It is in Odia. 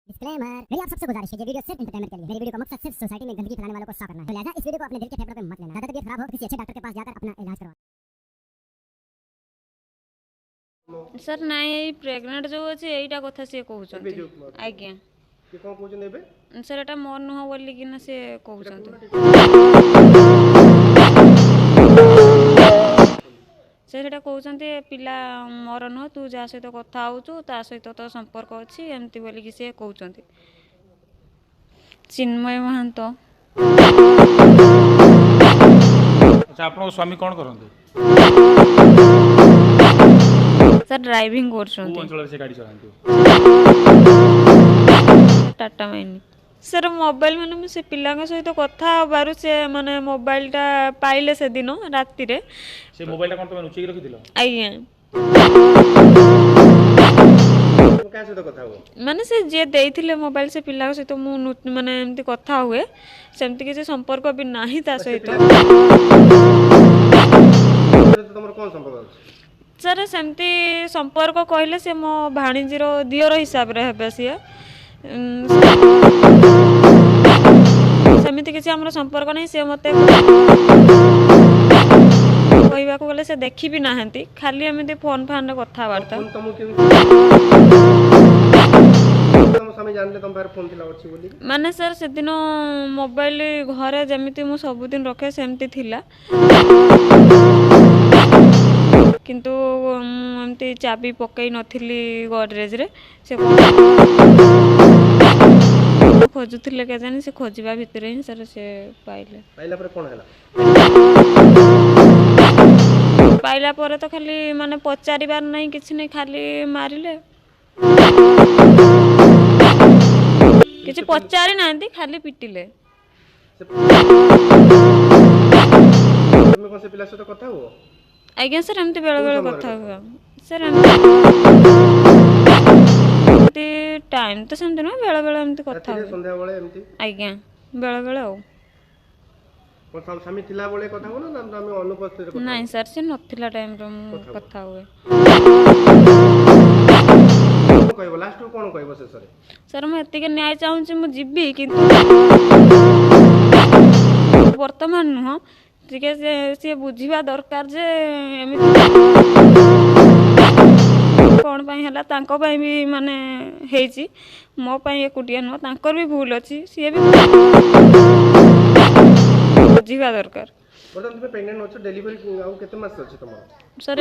डिस्क्लेमर, मेरी आप सबसे गुजारिश है, ये वीडियो सिर्फ एंटरटेनमेंट के लिए। मेरी वीडियो का मकसद सिर्फ सोसाइटी में गंदगी फैलाने वालों को साफ करना है, तो लिहाजा इस वीडियो को अपने दिल के फेफड़ों पे मत लेना। ज्यादा तबीयत खराब हो, किसी अच्छे डॉक्टर के पास जाकर अपना इलाज करवा। ସାର୍, ନାଇଁ, ଏଇ ପ୍ରେଗନେଣ୍ଟ ଯେଉଁ ଅଛି, ଏଇଟା କଥା ସିଏ ଏବେ କହୁଛନ୍ତି। ଯୋଉ ଆଜ୍ଞା। କିଏ କ'ଣ କହୁଛନ୍ତି ଏବେ? ସାର୍, ଏଟା ମୋର ନୁହଁ ବୋଲିକିନା ସେ କହୁଛନ୍ତି। ସେ ସେଇଟା କହୁଛନ୍ତି, ଏ ପିଲା ମୋର ନୁହଁ, ତୁ ଯାହା ସହିତ କଥା ହେଉଛୁ ତା ସହିତ ତୋ ସମ୍ପର୍କ ଅଛି, ଏମିତି ବୋଲିକି ସେ କହୁଛନ୍ତି। ଚିନ୍ମୟ ମହାନ୍ତ। ଆଚ୍ଛା, ଆପଣଙ୍କ ସ୍ୱାମୀ କ'ଣ କରନ୍ତି? ସାର୍, ଡ୍ରାଇଭିଂ କେଉଁ କରୁଛନ୍ତି। ଅଞ୍ଚଳରେ ସେ ଗାଡ଼ି ଚଲାନ୍ତି? ଟାଟା ମାଇନି। ସାର୍, ମୋବାଇଲ ମାନେ ମୁଁ ସେ ପିଲାଙ୍କ ସହିତ କଥା ହେବାରୁ ସେ ମାନେ ମୋବାଇଲଟା ପାଇଲେ ସେଦିନ ରାତିରେ। ସେ ମୋବାଇଲଟା କ'ଣ ତମେ ଲୁଚେଇକି ରଖିଥିଲ? ଆଜ୍ଞା। ତୁମେ କାହା ସହିତ କଥା ହୁଅ? ମାନେ ସେ ଯିଏ ଦେଇଥିଲେ ମୋବାଇଲ, ସେ ପିଲାଙ୍କ ସହିତ ମୁଁ ମାନେ ଏମିତି କଥା ହୁଏ, ସେମିତି କିଛି ସମ୍ପର୍କ ବି ନାହିଁ ତା ସହିତ। ସହିତ ତମର କ'ଣ ସମ୍ପର୍କ ଅଛି? ସାର୍, ସେମିତି ସମ୍ପର୍କ କହିଲେ ସେ ମୋ ଭାଣିଜୀର ଦିଅର ହିସାବରେ ହେବେ ସିଏ। ସେମିତି କିଛି ଆମର ସମ୍ପର୍କ ନାହିଁ। ସିଏ ମୋତେ କହିବାକୁ ଗଲେ ସେ ଦେଖି ବି ନାହାନ୍ତି, ଖାଲି ଏମିତି ଫୋନ୍ ଫାନ୍ରେ କଥାବାର୍ତ୍ତା। ଫୋନ୍ ତମକୁ କେମିତି, ତମ ସ୍ୱାମୀ ଜାଣିଲେ ତମ ପାଖରେ ଫୋନ୍ ଥିଲା, ଅଛି ବୋଲି? ମାନେ ସାର୍, ସେଦିନ ମୋବାଇଲ ଘରେ ଯେମିତି ମୁଁ ସବୁଦିନ ରଖେ ସେମିତି ଥିଲା, କିନ୍ତୁ ମୁଁ ଏମିତି ଚାବି ପକେଇ ନଥିଲି ଗଡ଼ରେଜରେ। ସେ ଖୋଜୁଥିଲେ କେଜାଣି, ସେ ଖୋଜିବା ଭିତରେ ହିଁ ସାର୍ ସେ ପାଇଲେ। ପାଇଲା ପରେ କ'ଣ ହେଲା? ପାଇଲା ପରେ ତ ଖାଲି ମାନେ ପଚାରିବାର ନାହିଁ, କିଛି ନାହିଁ, ଖାଲି ମାରିଲେ। କିଛି ପଚାରି ନାହାନ୍ତି, ଖାଲି ପିଟିଲେ। ତୁମେ କ'ଣ ସେ ପିଲା ସହିତ କଥା ହୁଅ? ଆଜ୍ଞା ସାର୍, ଏମିତି ବେଳେ ବେଳେ କୋଉ ସମୟରେ? କଥା ହୁଏ ସାର୍, ଏମିତି ଟାଇମ୍ ତ ସେମିତି ନୁହେଁ, ବେଳେ ବେଳେ ଏମିତି କଥା ରାତିରେ ହୁଏ। ସନ୍ଧ୍ୟାବେଳେ ଏମିତି? ଆଜ୍ଞା, ବେଳେ ବେଳେ। ଆଉ କ'ଣ ସ୍ୱାମୀ ଥିଲାବେଳେ କଥା ହୁଅ ନା ସ୍ୱାମୀ ଅନୁପସ୍ଥିତିରେ କଥା? ନାଇଁ ସାର୍, ସେ ନଥିଲା ଟାଇମ୍ରେ ମୁଁ କଥା ହୁଅ। କଥା ହୁଏ। କ'ଣ କହିବ ଲାଷ୍ଟକୁ, କ'ଣ କହିବ ଶେଷରେ? ସାର୍, ମୁଁ ଏତିକି ନ୍ୟାୟ ଚାହୁଁଛି। ମୁଁ ଯିବି, କିନ୍ତୁ ବର୍ତ୍ତମାନ ନୁହଁ। ଟିକେ ସେ ସିଏ ବୁଝିବା ଦରକାର ଯେ ଏମିତି କ'ଣ ପାଇଁ ହେଲା। ତାଙ୍କ ପାଇଁ ବି ମାନେ ହେଇଛି, ମୋ ପାଇଁ ଏକୁଟିଆ ନୁହଁ, ତାଙ୍କର ବି ଭୁଲ ଅଛି, ସିଏ ବି ବୁଝିବା ଦରକାର। ବର୍ତ୍ତମାନ ତୁମେ ପ୍ରେଗନେଣ୍ଟ ଅଛ, ଡେଲିଭରି ଆଉ କେତେ ମାସ ଅଛି ତମର? ସାର୍,